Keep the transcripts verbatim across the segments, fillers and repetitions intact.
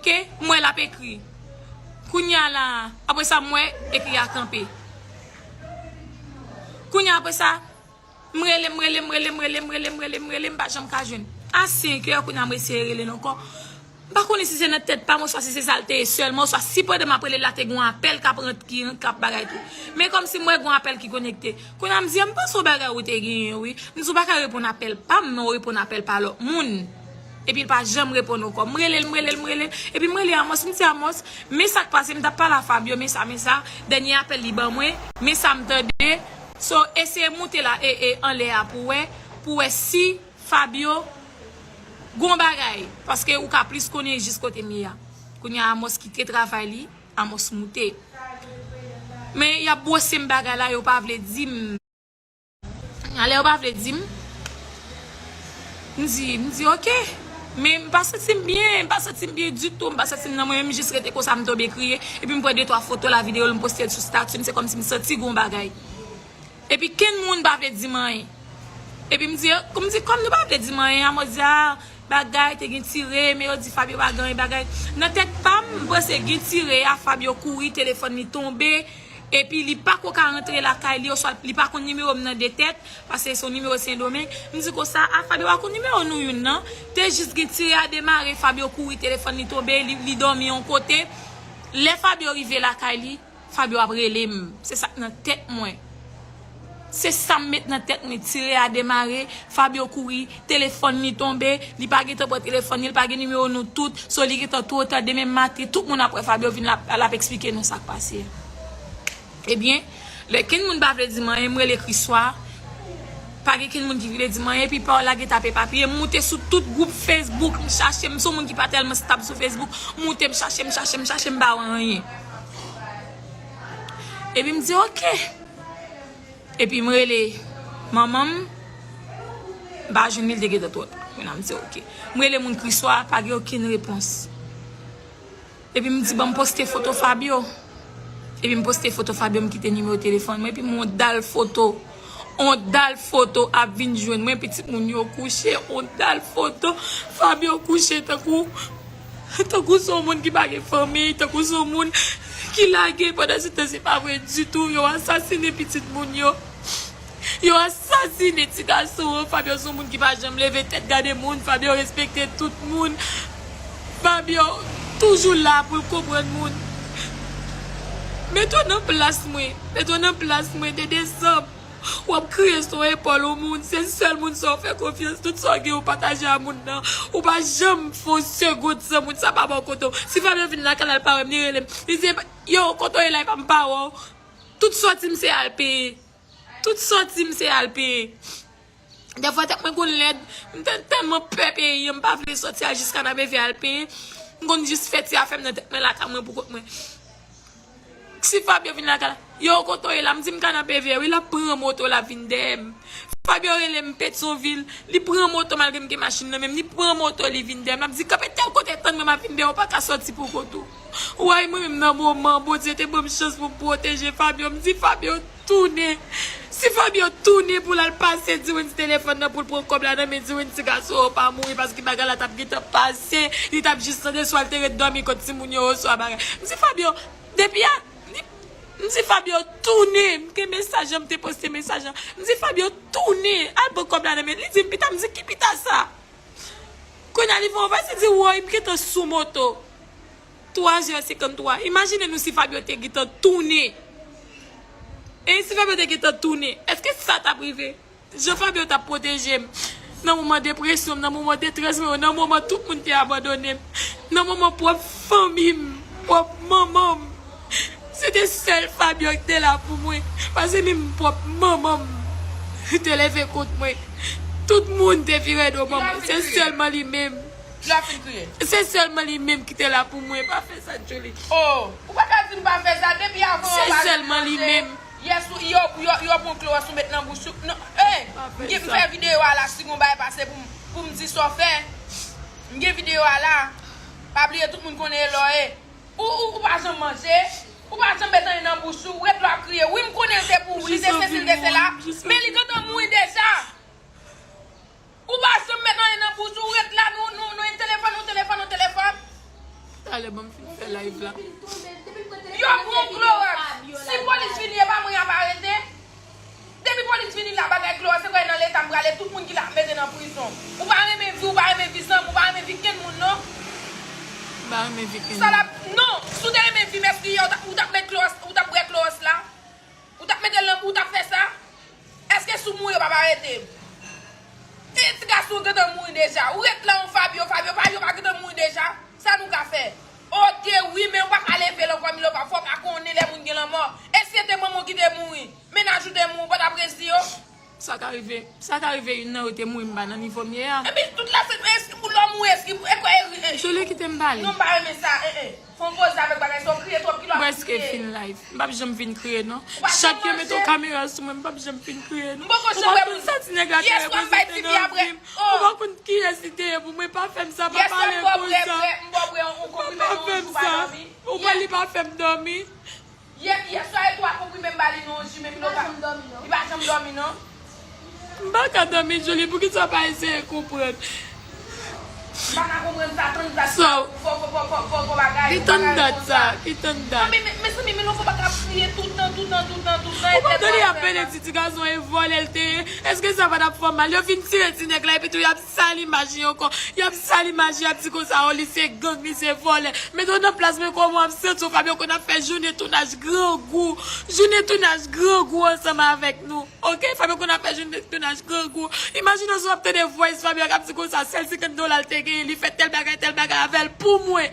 Oke, m wè l ap ekri. Kounye a la, apre sa, m wè ekri a kanpe. Kounye a, apre sa, m rele, m rele, m rele, m rele, m rele, m rele, m rele, m pa janm ka jwenn. A senk è, kounye a, m eseye rele l ankò. M pa konnen si se nan tèt pa m, oswa si se sa l te ye sèlman, oswa si pandan m ap rele l la, te gen yon apèl k ap rant, ki rant, k ap bagay tou. Men kòmsi m wè gen yon apèl ki konekte. Kounye a, m di, "M panse yon bagay ou te genyen, wi." M di, "Ou pa ka reponn apèl pa m, men w reponn apèl pa lòt moun." Epi l pa janm reponn ankò. M rele l, m rele l, m rele l. Epi m rele Amos, m di, "Amos, men sa k pase, m t ap pale a Fabio, men sa, men sa. Dènye apèl li ban mwen, men sa m tande. So, eseye moute la, e, e, anlè a pou wè, pou wè si Fabio gon bagay. Paske ou ka plis konnen jis kote m ye a." Kounye a Amos kite travay li, Amos moute. Men y ap bwose m bagay la, yo pa vle di m. Alè yo pa vle di m. M di, m di, "Oke." Men m pa santi m byen, m pa santi m byen ditou, m pa santi m nan mwen menm, m jis rete konsa, m tonbe kriye. Epi m pran de twa foto la, videyo l, m poste l sou stati m, se kòmsi m santi gon bagay. Epi kenn moun pa vle di m anyen. Epi m di, m di, "Kòm nou pa vle di m anyen, a mwen di, a, bagay, te gen tire, men yo di Fabio pa gen anyen bagay." Nan tèt pa m, m panse gen tire a, Fabio kouri, telefòn li tonbe. Epi li pa ko ka rantre lakay li, oswa li pa konn nimewo m nan de tèt, paske se yon nimewo Sendomeng. M di konsa, "A, Fabio pa konn nimewo nou youn nan." Te jis gen tire a demare, Fabio kouri, telefòn li tonbe, li, li dòmi yon kote. Lè Fabio rive lakay li, Fabio ap rele m. Se sa k nan tèt mwen. Se sa m met nan tèt mwen. Tire a demare, Fabio kouri, telefòn li tonbe, li pa gentan pran telefòn li, li pa gen nimewo nou tout, so li gentan twò ta, demen maten, tout moun ap wè Fabio vin la, l ap eksplike nou sa k pase. Ebyen, lè kenn moun pa vle di m anyen, m rele Kriswa, pa gen kenn moun ki vle di m anyen, epi pawòl la gentan ap epapiye, m moute sou tout gwoup Facebook, m chache, m se yon moun ki pa tèlman stab sou Facebook, m moute, m chache, m chache, m chache, m pa wè anyen. Epi m di, "Oke." Epi m rele manman m, m pa jwenn li, l te gentan twò ta. Kounye a m di, "Oke." M rele moun Kriswa, pa gen okenn repons. Epi m di, "Ban m poste foto Fabio." Epi m poste foto Fabio, m kite nimewo telefòn mwen, epi m wè yon dal foto. Yon dal foto ap vin jwenn mwen, pitit moun yo kouche, yon dal foto. Fabio kouche tankou Tankou se yon moun ki pa gen fanmi, tankou se yon moun ki lage, pandan se tan se pa vre ditou, yo asasinen pitit moun yo. Yo asasinen ti gason an, Fabio se yon moun ki pa janm leve tèt gade moun, Fabio respekte tout moun. Fabio toujou la pou l konprann moun. Mete w nan plas mwen, mete w nan plas mwen, de desanm. W ap kriye sou epòl yon moun, se sèl moun sa w fè konfyans, tout sa w gen ou pataje a moun nan. Ou pa janm fè yon segond san moun sa pa ba w kote w. Si Fabio vin lakay la, l pa wè m, li rele m. Li di, "Yo, kote w ye la, epa m pa wè w." Tout sòti m se al peye. Tout sòti m se al peye. Dèfwa tèt mwen konn lèd, m te tèlman pè peye, m pa vle sòti al jiska nan peye al peye. M konn jis fè ti afè m nan tèt mwen lakay mwen pou kont mwen. Si Fabio vin lakay la, "Yo, kote w ye la?" M di, "M ka nan peye wi." L ap pran moto, l ap vin dèyè m. Fabio rele m Petyonvil, li pran moto malgre m gen machin nan men m, li pran moto, li vin dèyè m. L ap di, "Kanpe tèl kote, tann mwen, m ap vin dèyè w, pa ka sòti pou kont ou." Way, mwen menm nan moman, Bondye te ban m chans pou m pwoteje Fabio. M di, "Fabio, tounen." Si Fabio tounen pou l al pase Diwens telefòn nan pou l pran kòb la nan men Diwens, ti gason an pa mouri paske bagay la t ap gentan pase, li t ap jis tande swa l te ret dòmi kot timoun yo oswa bagay. M di, "Fabio, depi a, li," m di, "Fabio, tounen." M gen mesaj an, m te poste mesaj an. M di, "Fabio, tounen, al pran kòb la nan men." Li di m pita, m di, "Ki pita sa?" Kounye a li fè yon vwa, li di, "Woy, m gentan sou moto." Twa zè senkanntwa. Imajine nou si Fabio te gentan tounen. E si Fabio te gentan tounen, èske sa t ap rive? Jan Fabio t ap pwoteje m nan moman depresyon m, nan moman detrès mwen yo, nan moman tout moun te abandone m, nan moman pwòp fanmi m, pwòp manman m. Se te sèl Fabio ki te la pou mwen. Paske menm pwòp manman m te leve kont mwen. Tout moun te vire do ban mwen. Se sèlman li menm. Lè w fin kriye. Se sèlman li menm ki te la pou mwen. Pa fè sa, Julie. Oh, ou pa ka di m pa fè sa. Depi avan, se sèlman li menm. Yes, ou, yo, yo, yo pran klowòs ou met nan bouch ou. Non, eh, m fè videyo a la, si gon bagay pase pou m, pou m di sa w fè. M gen videyo a la. Pa bliye tout moun konnen e lò e. Ou, ou, ou pa janm manje. Ou pa janm met anyen nan bouch ou. Ou ret la w ap kriye. Wi, m konnen l te pou ou. Li te sesi, li te sela. Men li gentan mouri deja. Ou pa janm met anyen nan bouch ou, ou ret la, nou, nou, nou, yon telefòn, yon telefòn, yon telefòn. Talè, ban m fin fè live la. Yo pran Klowòks. Si polis vini, e pa mwen y ap arete. Depi polis vini la, bagay Klowòks, se kwè nan leta m prale, tout moun ki la ap mete nan prizon. Ou pa renmen vi, ou pa renmen vi zanmi, ou pa renmen vi kenn moun, non. M pa renmen vi kenn moun. Sa la, non, si w te renmen vi, m èske ou t ap, ou t ap met Klowòks, ou t ap bwè Klowòks la? Ou t ap mete l nan, ou t ap fè sa? Èske si w mouri, yo p ap arete m? E ti gason gentan mouri deja. Ou ret la, yon Fabio, Fabio, Fabio pa gentan mouri deja? Sa nou ka fè? Oke, wi, men ou pa ka leve l ankò, Milova. Fò w ka konnen lè moun gen lanmò. E si se te manman w ki te mouri? Mennaj ou te mouri, ou pa t ap resi yo? Sa ka rive. Sa ka rive youn nan yo te mouri, m pa nan nivo m ye a. Epi tout la, se, eski pou lòm ou, eski pou, e kwa, e, e, Jolie, kite m pale. Non, m pa renmen sa, e, e. Fò m poze avèk bagay sa, w kriye twòp, kilè w ap kriye? M prèske fin live. M p ap janm fin kriye, non. Chak yo mete yon kamera sou mwen, m p ap janm fin kriye, non. Ou pa konn sa ti nèg la te reprezante nan vi m. Ou pa konn kiyès li te ye pou mwen, pa fè m sa, pa pale m konsa. Pa fè m sa. Ou pa, li pa fè m dòmi. Yè, yè swa e twa konprimen m ba li nan yon ji, men Milova, li pa janm dòmi, non. M pa ka dòmi, Jolie, poukisa w pa eseye konprann? M pa ka konprann sa, tann dat sa, fò, fò, fò, fò, fò, fò bagay, li tann dat sa, li tann dat. Non, men, men, mezanmi, Milova pa ka kriye tout tan, tout tan, tout tan, tout tan. Ou pa tande y ap pede di ti gason e vòlè l te ye? Èske sa pa t ap fè w mal? Yo fin tire ti nèg la, epi tou y ap sal imaj li ankò. Y ap sal imaj li, y ap di konsa, o, li se gang, li se vòlè. Mete w nan plas mwen, kòman w ap santi w? Fabio konn ap fè jounen tounaj grangou. Jounen tounaj grangou ansanm avèk nou. Oke? Fabio konn ap fè jounen tounaj grangou. Imajine w si w ap tande voice Fabio k ap di konsa, sèl senkant dola l te genyen, li fè tèl bagay, tèl bagay avè l pou mwen.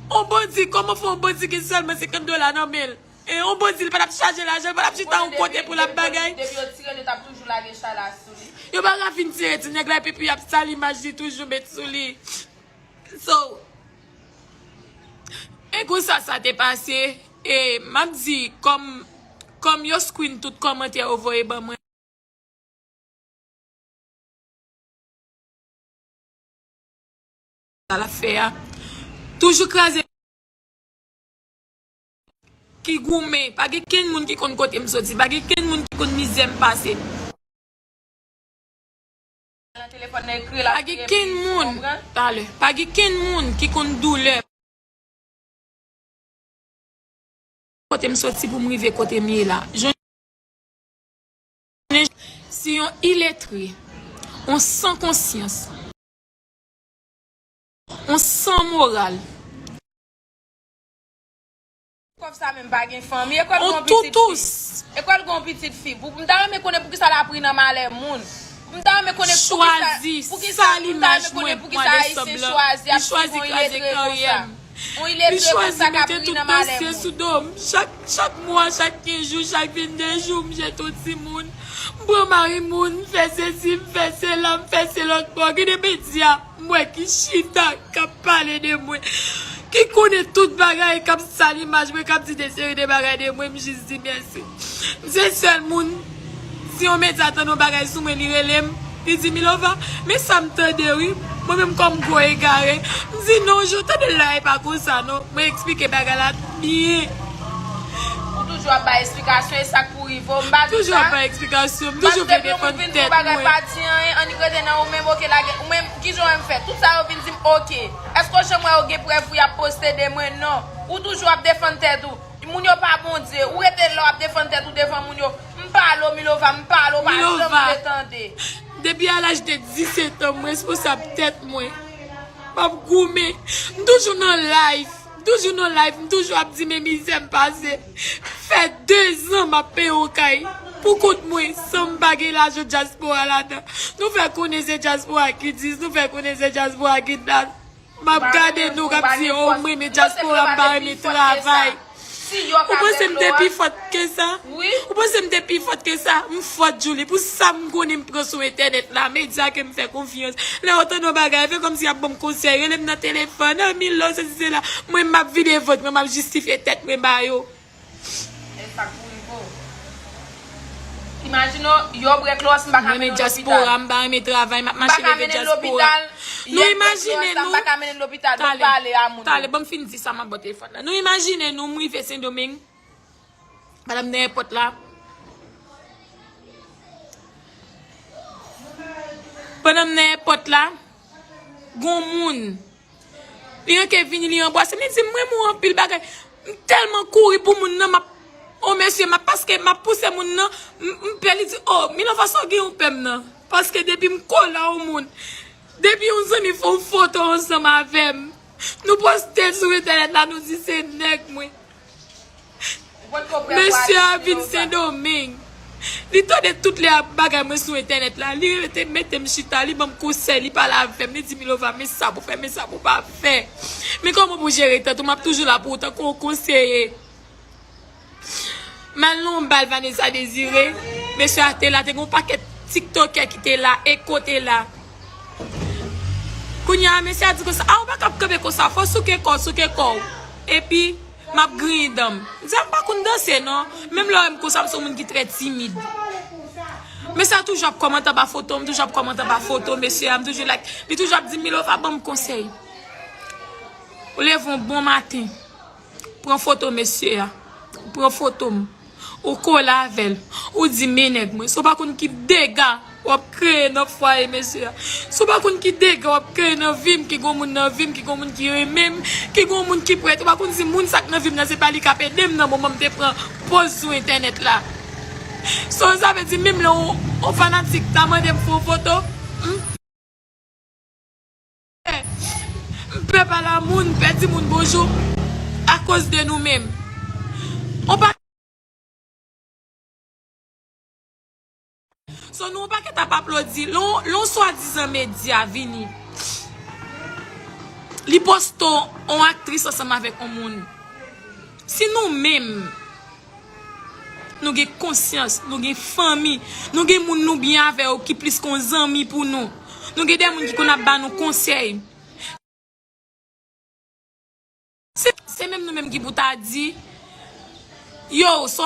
On bandi, kòman fè on bandi gen sèlman senkant dola nan men l? E on bandi, li pa t ap chaje lajan, li pa t ap chita yon kote pou l ap bagay. Depi yo tire l, yo t ap toujou lage chay la sou li. Yo pa ka fin tire ti nèg la, epi, epi y ap sal imaj li toujou met sou li. So, e konsa sa te pase, e m ap di, kòm, kòm yo screen tout kòmantè yo voye ban mwen. Sa l ap fè a. Toujou kraze. Ki goumen. Pa gen kenn moun ki konn kote m soti. Pa gen kenn moun ki konn mizè m pase. Pa gen kenn moun, talè, pa gen kenn moun ki konn doulè. Kote m soti pou m rive kote m ye la. Jwenn si yon iletre, yon san konsyans, yon san moral. Kòb sa menm pa gen fanmi, e kòb gon pitit fi. E kòb gon pitit fi. Pou, m ta renmen konnen poukisa l ap ri nan malè moun. M ta renmen konnen poukisa, poukisa, m ta renmen konnen poukisa Ayisyen chwazi ap swiv yon iletre konsa. Yon iletre konsa k ap ri nan malè moun. Chak, chak mwa, chak kenz jou, chak vennde jou, m jete yon timoun. M pran mari moun, m fè sesi, m fè sela, m fè se lòt bò. Gen de medya, m wè ki chita, k ap pale de mwen. Ki konnen tout bagay, k ap sal imaj mwen, k ap di de seri de bagay de mwen, m jis di mèsi. M se sèl moun, si yon medya tande yon bagay sou mwen, li rele m, li di, "Milova, men sa m tande wi, mwen menm kòm gwo egare." M di, "Non, jan w tande l la, e pa konsa non." Mwen eksplike bagay la byen. Ou toujou ap bay eksplikasyon, e sa k pou rive w, m pa di sa. Toujou ap bay eksplikasyon, m toujou vle defann tèt mwen. M pa di de moun vin fè yon bagay, pa di anyen, annik rete nan ou menm, oke, lage, ou menm, kijan w wè m fè? Tout sa yo vin di m, oke. Èske w janm wè yo gen prèv pou y ap poste de mwen? Non. Ou toujou ap defann tèt ou. Moun yo pa Bondye. Ou rete la, w ap defann tèt ou devan moun yo. M pale w, Milova, m pale w, pa janm vle tande. Depi a laj de disèt an, m responsab tèt mwen. M ap goumen. M toujou nan live. M toujou nan live. M toujou ap di men mizè m pase. Fè dezan m ap peye yon kay pou kont mwen, san m pa gen lajan dyaspora ladan. Nou fè konnen se dyaspora ki dis, nou fè konnen se dyaspora ki dat. M ap gade nou k ap di, "O, m renmen dyaspora, m pa renmen travay." Ou panse m te pi fòt ke sa? Ou panse m te pi fòt ke sa? M fòt, Djouly. Pou sa m konnen m pran sou entènèt la, medya ke m fè konfyans. Lè yo tande yon bagay, fè kòmsi y ap ban m konsèy, rele m nan telefòn, "Ah, Milo, sesi, sela." Mwen, m ap vide vant mwen, m ap jistifye tèt mwen ba yo. E sa k pou rive w. Imajine w, yo bwè klowòks, m pa ka mennen w lopital. Mwen, dyaspora, m pa renmen travay, m ap mache leve dyaspora. Nou imajine nou. M pa ka mennen l lopital, m pa ka mennen l lopital, donk pale a moun yo. Talè, talè, ban m fin di sa, m ap ba w telefòn la. Nou imajine nou, m rive Sendomeng, pandan m nan èpòt la. Pandan m nan èpòt la, gon moun Li ranke vini, li anbrase m, li di m, "Mwen renmen w anpil bagay." M tèlman kouri pou moun nan, m ap, o mesye, m ap, paske m ap pouse moun nan, m, m pè, li di, "O, Milova, sa w gen, ou pè m nan?" Paske depi m kole a yon moun, depi yon zanmi fè yon foto ansanm avè m, nou poste l sou entènèt la, nou di se nèg mwen. Mesye a vin Sendomeng. Li tande tout lè bagay mwen sou entènèt la. Li rete mete m chita, li ban m konsèy, li pale avè m, li di, "Milova, men sa pou fè, men sa pou pa fè. Men kòman pou jere tèt ou, m ap toujou la pou ou tankou yon konseye." M al nan yon bal Vanessa Désiré, mesye a te la, te gen yon pakèt tiktokè ki te la, Eko te la. Kounye a, mesye a di konsa, "A, ou pa ka ap kanpe konsa, fò w souke kò w, souke kò w." Epi, m ap griyen dan m. M di, "A, m pa konn danse, non." Menm lè w wè m konsa, m se yon moun ki trè timid. Mesye a toujou ap kòmante anba foto m, toujou ap kòmante anba foto mesye a, m toujou like. Li toujou ap di m, "Milova, ban m konsèy. Ou leve yon bon maten, pran foto mesye a, pran foto m, ou kole avè l, ou di, 'Men nèg mwen.' Si w pa konn ki dega w ap kreye nan fwaye mesye a. Si w pa konn ki dega w ap kreye nan vi m, ki gon moun nan vi m, ki gon moun ki renmen m, ki gon moun ki prèt. Ou pa konn si moun sa k nan vi m nan, se pa li k ap ede m nan moman m te pran pòz sou entènèt la." So, sa vle di, menm lè yon, yon fanatik ta mande m fè yon foto, m, m pè pale a moun, m pè di moun bonjou akoz de nou menm. On pa So, nou yon pakèt ap aplodi. Lè yon, lè yon swadizan medya vini, li poste yon aktris ansanm avèk yon moun. Si nou menm, nou gen konsyans, nou gen fanmi, nou gen moun nou byen avè yo ki plis ke yon zanmi pou nou. Nou gen de moun ki konn ap ba nou konsèy. Se, se menm nou menm ki pou ta di, yo, sa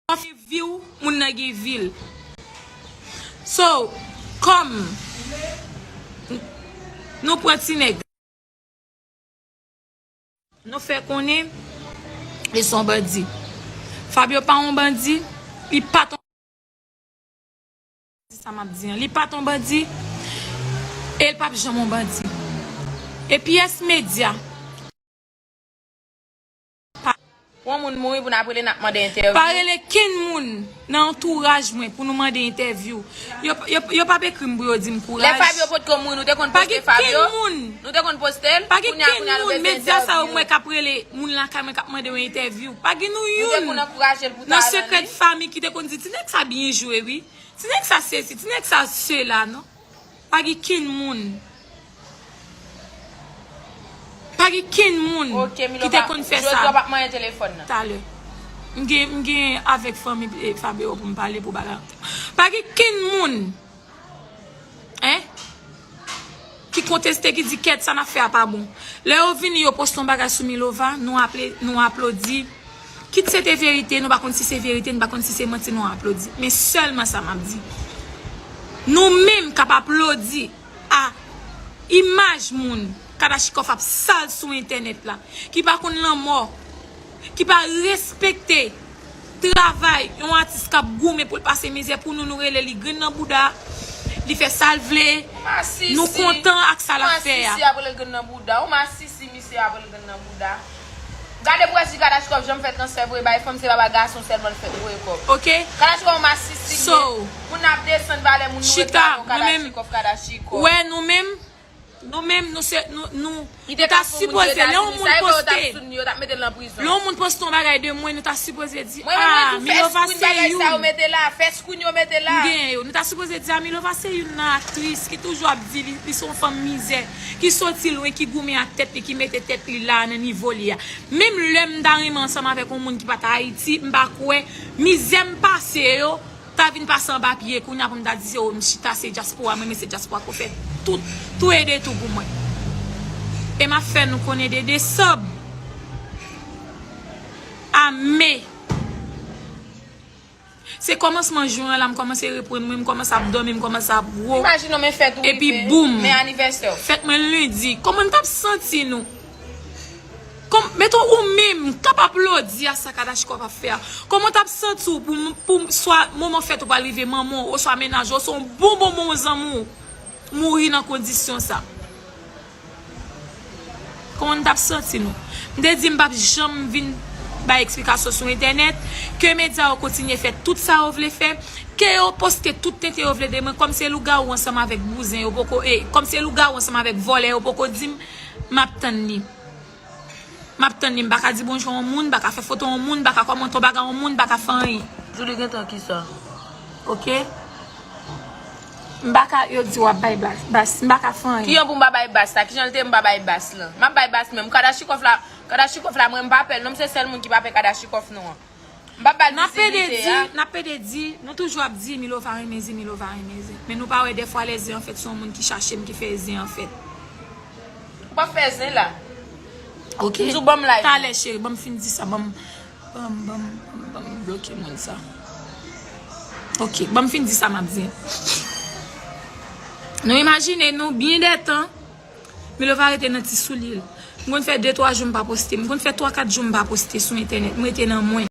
w ap fè vi w, moun nan gen vi l. So, kòm nou pran ti nèg, nou fè konnen li se yon bandi. Fabio pa yon bandi, li pa t yon Sa m ap di an. Li pa t yon bandi, e l p ap janm yon bandi. E pyès medya. Pou yon moun mouri pou n ap rele n ap mande entèvyou. Pa rele kenn moun nan antouraj mwen pou nou mande entèvyou. Yo, yo, yo p ap ekri m pou yo di m kouraj. Lè Fabio potko mouri, nou te konn poste Fabio? Pa gen kenn moun. Nou te konn poste l? Pa gen kenn moun, medya sa yo m wè k ap rele moun lakay mwen k ap mande yo entèvyou. Pa gen nou youn nan sekrè fanmi ki te konn di, "Ti nèg sa byen jwe, wi." Ti nèg sa sesi, ti nèg sa sela, non. Pa gen kenn moun. Pa gen kenn moun ki te konn fè sa. Talè. M gen, m gen avèk fanmi, eh, Fabio pou m pale pou bagay an. Pa gen kenn moun. Hein? Ki konteste, ki di, "Kèt, sa n ap fè a pa bon." Lè yo vini, yo poste yon bagay sou Milova, nou aple-, nou aplodi. Kit se te verite, nou pa konn si se verite, nou pa konn si se manti, nou aplodi. Men sèlman sa m ap di. Nou menm k ap aplodi a imaj moun Kadachikòf ap sal sou entènèt la, ki pa konn lanmò, ki pa respekte travay yon atis k ap goumen pou l pase mizè pou nou, nou rele li grenn nan bouda, li fè sa l vle, nou kontan ak sa l ap fè a. Ou masisi apre l grenn nan bouda, ou masisi misye apre l grenn nan bouda. Gade pou wè si Kadachikòf janm fè transfè voye bay fanm, se pa bay gason sèlman l fè voye kòb. Ok? Kadachikòf ou masisi li ye. Moun ap desann valè moun, nou ret la non, Kadachikòf, Kadachikòf. Wè nou menm, nou menm, nou se, nou, nou, nou ta sipoze, lè yon moun poste, lè yon moun poste yon bagay de mwen, nou ta sipoze di, "Ah, Milova se youn." M gen yo. Nou ta sipoze di, "Ah, Milova se youn nan aktris ki toujou ap di li, li se yon fanm mizè, ki soti lwen, ki goumen ak tèt li, ki mete tèt li la nan nivo li a." Menm lè m ta renmen ansanm avèk yon moun ki pa t Ayiti, m pa kwè mizè m pase yo, ta vin pase anba pye kounye a pou m ta di se ou m chita, se dyaspora mwen, men se dyaspora k fè tout, tou e de tou pou mwen. E m ap fè nou konnen de desanm a me. Se kòmansman jen an la, m kòmanse reprann mwen, m kòmanse ap dòmi, m kòmanse ap wo. Imajine w, men fèt ou rive, men anivèsè w. Fèt mwen lendi. Kòman n t ap santi nou? Kòm, meton ou menm k ap aplodi a sa Kadachikòf ap fè a, kòman w t ap santi w pou, pou swa moman fèt ou pral rive, manman w oswa mennaj ou oswa yon bon bonbon zanmi w mouri nan kondisyon sa? Kòman n t ap santi nou? M te di m p ap janm vin bay eksplikasyon sou entènèt, ke medya yo kontinye fè tout sa yo vle fè, ke yo poste tout tenten yo vle de mwen, kòm se lougawou ansanm avèk bouzen yo poko, e, kòm se lougawou ansanm avèk vòlè yo poko di m, m ap tann li. M ap tann li, m pa ka di bonjou yon moun, m pa ka fè foto yon moun, m pa ka kòmante yon bagay yon moun, m pa ka fè anyen. Julie gentan kisa? Oke? M pa ka, yo di w ap bay bas, bas, m pa ka fè anyen. Kijan pou m pa bay bas la? Kijan l te m pa bay bas lan? M ap bay bas menm. Kadachnikov la, Kadachnikov la, mwen m pa pè l non, m se sèl moun ki pa pè Kadachnikov non an. M pa bay l vizibilite a. N ap pede di, n ap pede di, nou toujou ap di Milova renmen zen, Milova renmen zen. Men nou pa wè dèfwa lè zen an fèt, se yon moun ki chache m ki fè zen an fèt. Ou pa fè zen la. Oke. M di w ban m live. Talè cheri, ban m fin di sa, ban m, ban m, ban m, ban m, ban m bloke moun sa. Oke, ban m fin di sa m ap di. Nou imajine nou byen dè tan, Milova rete nan ti soulye l. M konn fè de twa jou m pa poste. M konn fè twa kat jou m pa poste sou entènèt. M rete nan mwen.